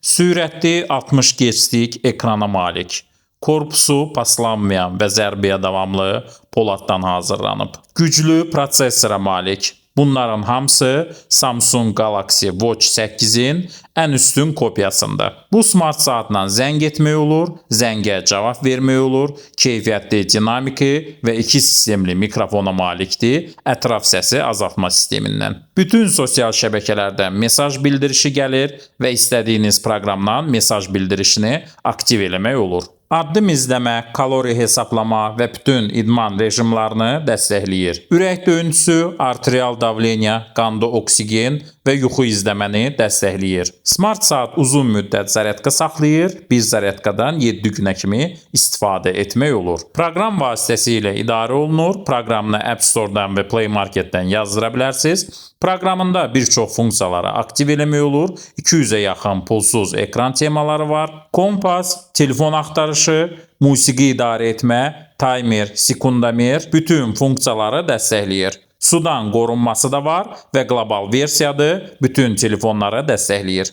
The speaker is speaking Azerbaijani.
Sürətli 60 Hz-lik ekrana malik. Korpusu paslanmayan və zərbəyə davamlı poladdan hazırlanıb. Güclü prosesora malik. Bunların hamısı Samsung Galaxy Watch 8-in ən üstün kopyasında. Bu smart saatla zəng etmək olur, zəngə cavab vermək olur, keyfiyyətli dinamiki və iki sistemli mikrofona malikdir, ətraf səsi azaltma sistemindən. Bütün sosial şəbəkələrdən mesaj bildirişi gəlir və istədiyiniz proqramdan mesaj bildirişini aktiv eləmək olur. Addım izləmə, kalori hesablama və bütün idman rejimlərini dəstəkləyir. Ürək döyüntüsü, arterial davleniya, qanda oksigen və yuxu izləməni dəstəkləyir. Smart saat uzun müddət zaryadka saxlayır. Bir zaryadkadan 7 günə kimi istifadə etmək olur. Proqram vasitəsilə idarə olunur. Proqramını App Store-dan və Play Market-dən yazdıra bilərsiniz. Proqramında bir çox funksiyaları aktiv eləmək olur. 200-ə yaxın pulsuz ekran temaları var. Kompas, telefon axtarışı, musiqi idarə etmə, timer, sekundamer bütün funksiyaları dəstəkləyir. Sudan qorunması da var və qlobal versiyadır. Bütün telefonları dəstəkləyir.